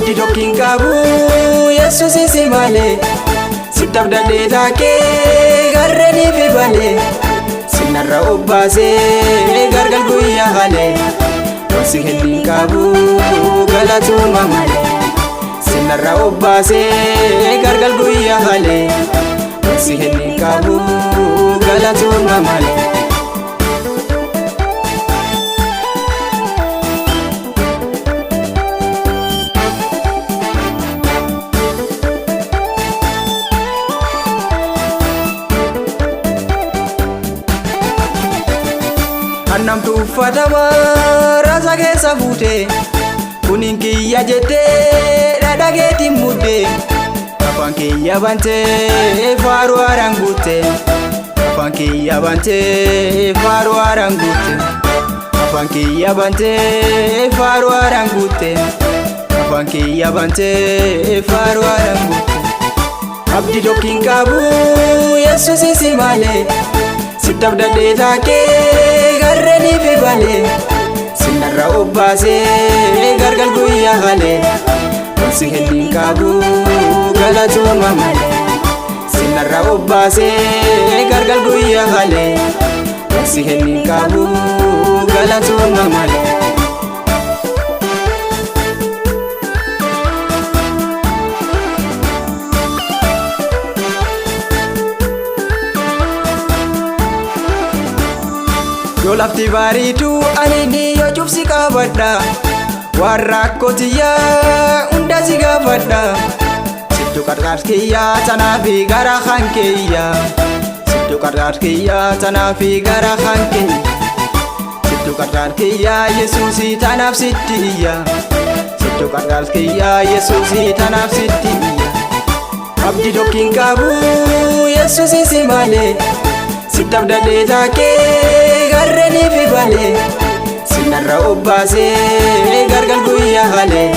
Abdii tokkiin qabu Yesuus si malee sitti abdadhee taakee garreeniif balee sinarra obbaasee gargar guyyaa halee wansi hedduun qabu galatuma malee sinarra obbaasee gargar guyyaa halee wansi hedduun qabu galatuma malee. Annamtu uffatama rasa keessa fuute kuniin kiyya jettee dhadha keetiin mudde afaan kiyya bantee faaruu haaraan guutte afaan kiyya bantee faaruu haaraan guutte afaan kiyya bantee faaruu haaraan guutte afaan kiyya bantee faaruu haaraan guutte. Abdii tokkiin qabu Yesuus si malee sitti abdadhee taakee garreeniif balee sinarra obbaasee gargar guyyaa halee wansi hedduun qabu galatuma malee sinarra obbaasee gargar guyyaa halee wansi hedduun qabu galatuma malee. Yoo lafti bareedu ani yoo cubsi qabadha waan rakkoo tiyyaa hunda si gaafadha sittu qarqaar kiyyaa tanaa fi gara kan kiyyaa sittu qarqaar kiyyaa tanaa fi gara kan kiyyaa sittu qarqaar kiyyaa Yesuusii tanaaf sitti iyya sittu qarqaar kiyyaa Yesuusii tanaaf sitti iyya abdii tokkiin qabu Yesuus si malee sitti abdadhee taakee garreeniif balee sinarra obbaasee gargar guyyaa halee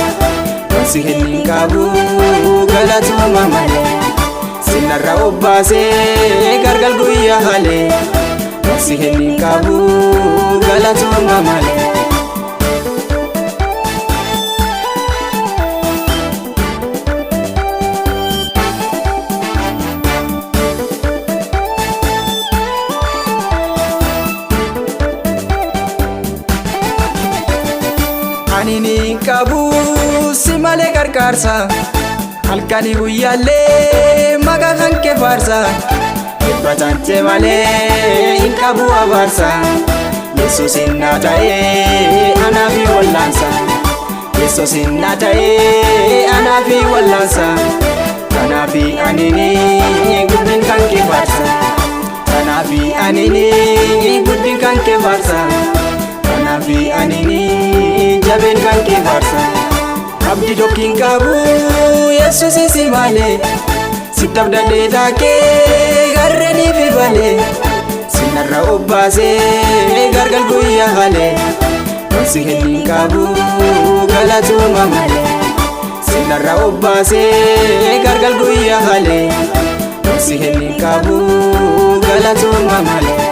wansi hedduun qabu galatuma malee sinarra obbaasee gargar guyyaa halee wansi hedduun qabu galatuma malee. Ani ni qabu si malee gargaarsa halkanii guyyaallee maqaa kan kee faarsa dhibbatante malee hin qabu abaarsa Yesuus innaa ta'ee anaa fi wallaansa Yesuus innaa ta'ee anaa fi wallaansa Kanaafi ani ni guddin kan kee faarsa Kanaafi ani ni guddin kan kee faarsa Kanaafi ani ni jabeen kan kee faarsa Abdii tokkiin qabu Yesuus si malee sitti abdadhee taakee garreeniif balee sinarra obbaasee gargar guyyaa halee wansi hedduun qabu galatuma malee sinarra obbaasee gargar guyyaa halee wansi hedduun qabu galatuma malee.